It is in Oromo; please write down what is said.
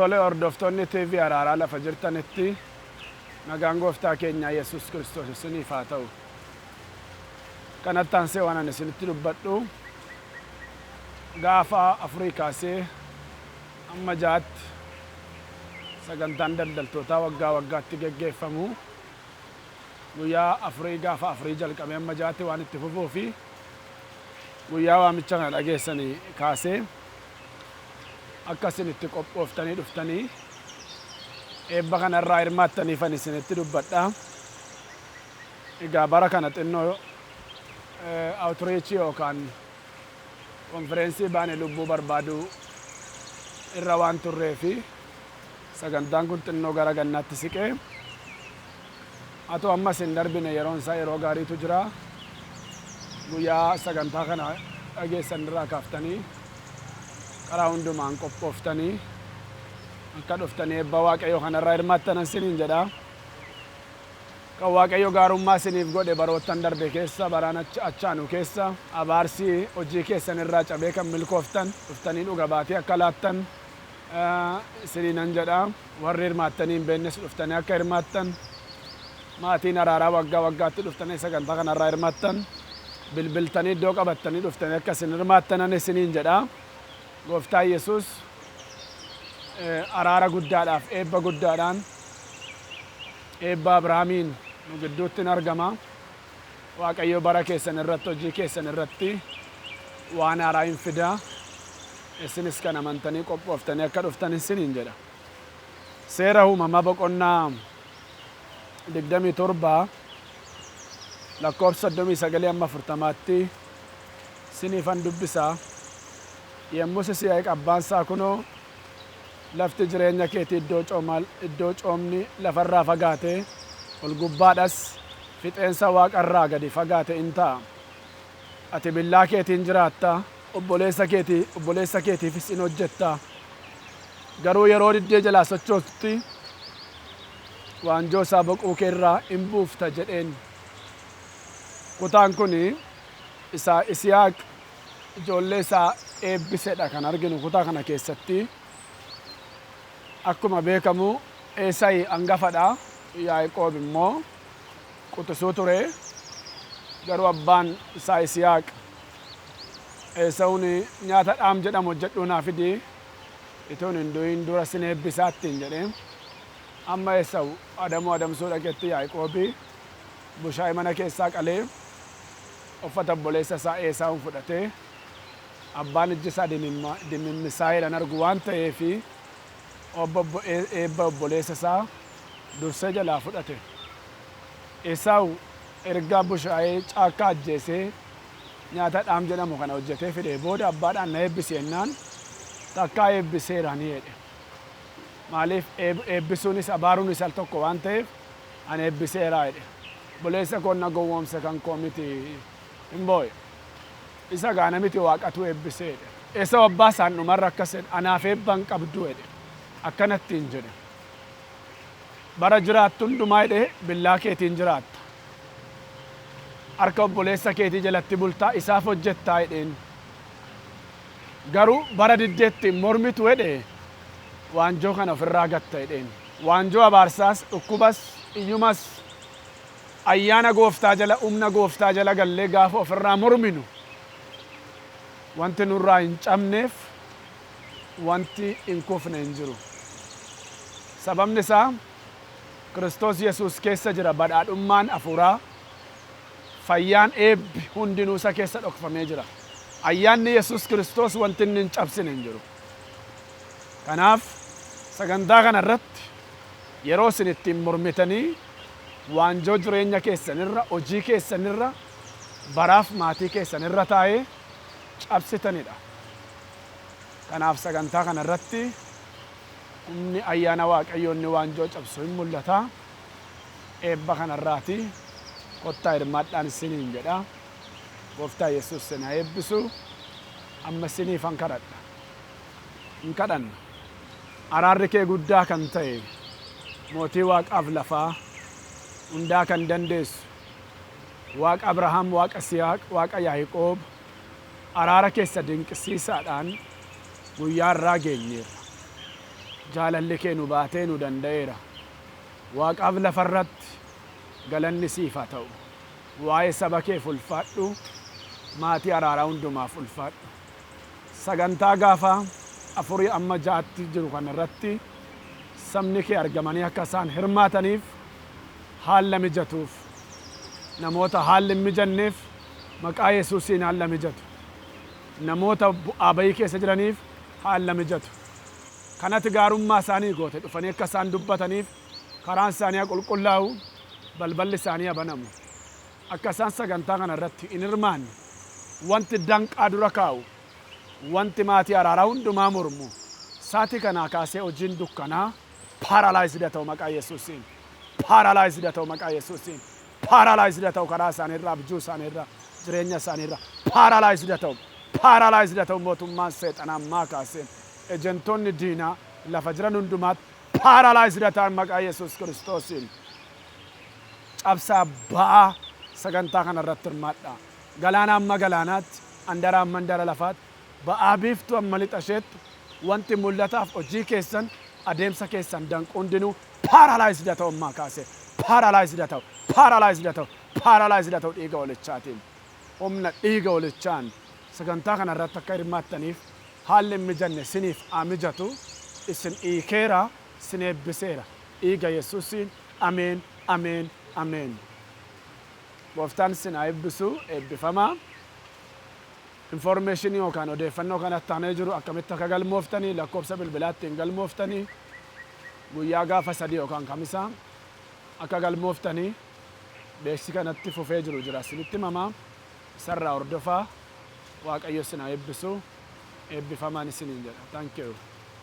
Tole, hordoftoonni TV Araaraa lafa jirtanitti nagaan gooftaa keenyaa Yesuus Kiristoos isiniif haa ta'u. Kanatti aansee waan ani isinitti dubbadhu, gaafa afurii kaasee amma ja'atti sagantaan daldaltootaa waggaa waggaatti geggeeffamu guyyaa afurii, gaafa afurii jalqabee amma ja'atti waan itti fufuu fi guyyaa waamicha kana dhageessanii kaasee akka isin itti qophooftanii dhuftanii eebba kanarraa hirmaattaniifan isinitti dubbadha. Egaa bara kana xinnoo outreach yookaan konfireensii baane lubbuu barbaaduu irra waan turree fi sagantaan kun xinnoo gara gannaatti siqee, haa ta'u ammas hin darbine, yeroon isaa yeroo gaariitu jira. Guyyaa sagantaa kana dhageessan irraa kaaftanii karaa hundumaan qophooftanii akka dhuftanii eebba Waaqayyoo kanarraa hirmaattan isiniin jedha. Kan Waaqayyo gaarummaa isiniif godhe baroottan darbe keessa, baraan achaanu keessa abaarsi hojii keessan irraa cabee kan milkooftan dhuftanii dhuga baatii akka laattan isiniinan jedha. Warri hirmaattanii hin beeknes dhuftanii akka hirmaattan, maatiin araaraa waggaa waggaatti dhuftanii sagantaa kanarraa hirmaattan, bilbiltanii iddoo qabattanii dhuftanii akka isin hirmaattanan isiniin jedha. Gooftaa Yesuus araara guddaadhaaf eebba guddaadhaan eebba Abrahaamiin nu gidduutti hin argama. Waaqayyo bara keessan irratti, hojii keessan irratti waan haaraa hin fida. Isinis kan amantanii qophooftanii akka dhuftan isiniin jedha. Seera Uumamaa boqonnaa 27 lakkoofsa 39 amma 40tti siniifan dubbisa. Yommus Yisihaaq abbaan isaa, "Kunoo, lafti jireenya keetii iddoo coomni lafarraa fagaate, ol gubbaadhas fixeensa waaqarraa gadi fagaate in ta'a. Ati billaa keetiin jiraatta, obboleessa keetiifis in hojjetta. Garuu yeroo diddee jalaa sochootutti waanjoo isaa boquu kee irraa in buufta" jedheen. Kutaan kun isa Isihaaq ijoollee isaa eebbisedha kan arginu kutaa kana keessatti. Akkuma beekamu Eesayi hangafadha. Yaaqoob immoo quxisuu ture. Garuu abbaan isaa Isihaaq Eesawuun, "Nyaata dhaam jedhamu hojjedhuu naa fidi, ituun hin du'in dura sin eebbisaa" ittiin jedhe. Amma Eesawu adamoo adamsuu dhaqetti Yaaqoobi bushaayee mana keessaa qalee uffata obboleessa isaa Eesaawun fudhatee, abbaan ijji isaa dimimmisaa'eedhaan argu waan ta'eef eebba obboleessa isaa dursee jalaa fudhate. Esaawu erga bushaayee caakkaa ajjeesee nyaata dhaam jedhamu kana hojjetee fidee booda abbaadhaan, "Na eebbisi" jennaan, "Takkaa eebbiseera" ni jedhe. Maaliif? Eebbisuunis abaaruunis al tokko waan ta'eef, "Ani eebbiseeraa" jedhe. "Obboleessa koo na gowwoomse, kan koo miti" hin boo'e. Isa gaana miti, Waaqatu eebbisee jedhe. Esawu abbaa isaan dhumarra akkas jedhe, "Anaaf eebba hin qabdu" jedhe. Akkanattiin jedhe. "Bara jiraattu hundumaa," jedhe, "billaa keetiin jiraatta. Harka obboleessa keetii jalatti bultaa, isaaf hojjettaa" jedheen. "Garuu bara diddeetti mormitu," jedhe, "waanjoo kana ofirraa gatta" jedheen. Waanjoo abaarsaas, dhukkubas, iyyumas ayyaana gooftaa jala, humna gooftaa jala gallee gaafa ofirraa morminu wanti nurraa hin cabneef wanti hin kufne hin jiru. Sababni isaa Kiristoos Yesuus keessa jira badhaadhummaan hafuuraa, fayyaan, eebbi hundinuu isa keessa dhokfamee jira. Ayyaanni Yesuus Kiristoos wanti inni hin cabsine hin jiru. Kanaaf sagantaa kana irratti yeroo isin ittiin mormitanii waanjoo jireenya keessanirra, hojii keessanirra, baraaf maatii keessanirra taa'ee cabsitanidha. Kanaaf sagantaa kana irratti humni ayyaana Waaqayyoo inni waanjoo cabsu hin mul'ata. Eebba kanarraati kottaa hirmaadhaan isiniin jedha. Gooftaa Yesuus isin haa eebbisu. Amma isiniifan kadhadha. Hin kadhanna. Araarri kee guddaa kan ta'e, mootii waaqaaf lafaa hundaa kan dandeessu, Waaqa Abrahaam, Waaqa Sihaaq, Waaqa Yaa'iqoob, araara keessa dinqisiisaadhaan guyyaa irraa geenyeerra. Jaalalli kee nu baatee nu danda'eera. Waaqaaf lafarratti galanni siif haa ta'u. Waa'ee saba keef ulfaadhu, maatii araaraa hundumaaf ulfaadhu. Sagantaa gaafa 4 amma 6tti jiru kanarratti sabni kee argamanii akka isaan hirmaataniif haalla mijatuuf. Namoota haalli hin mijanneef maqaa Yesuusiin haalla mijatu. Namoota bu'aa bayii keessa jiraniif haalla mijatu. Kanati gaarummaa isaanii goote dhufanii akka isaan dubbataniif karaan isaanii haa qulqullaa'u, balballi isaanii haa banamu. Akka isaan sagantaa kana irratti hin hirmaanne wanti danqaa dura kaa'u, wanti maatii araaraa hundumaa mormu, saatii kanaa kaasee hojiin dukkanaa paralyzed haa ta'u maqaa Yesuusiin. Paralyzed haa ta'u maqaa Yesuusiin. Paralyzed haa ta'u karaa isaaniirraa, abjuu isaaniirraa, jireenya isaaniirraa. Paralyzed haa ta'u. Paralyzed haa ta'u mootummaan seexanaa ammaa kaasee. Ejentoonni diinaa lafa jiran hundumaatti paralyzed haa ta'an maqaa Yesuus Kiristoosiin. Cabsaa ba'aa sagantaa kana irratti hirmaadhaa. Galaana amma galaanaatti, andara amma andara lafaatti, ba'aa biiftuu amma lixa isheetti wanti mul'ataaf hojii keessan, adeemsa keessan danqu hundinuu paralyzed haa ta'u ammaa kaasee. Paralyzed haa ta'u, paralyzed haa ta'u, paralyzed haa ta'u dhiiga holichaatiin. Humna dhiiga holichaan sagantaa kana irratti akka hirmaattaniif haalli hin mijanne siniif haa mijatu. Isin hiikeera, sin eebbiseera. Dhiiga Yesuusiin ameen, ameen, ameen. Gooftaan isin haa eebbisu, eebbifamaa. Information yookaan odeeffannoo kanatti aanee jiru akkamitti akka galmooftanii, lakkoofsa bilbilaa ittiin galmooftanii, guyyaa gaafa 3 yookaan kamisaa akka galmooftanii beeksisi kanatti fufee jiru jira isinitti himamaa. Isarraa hordofaa. Waaqayyo isin haa eebbisu. Eebbifamaan isiniin jedha. Thank you.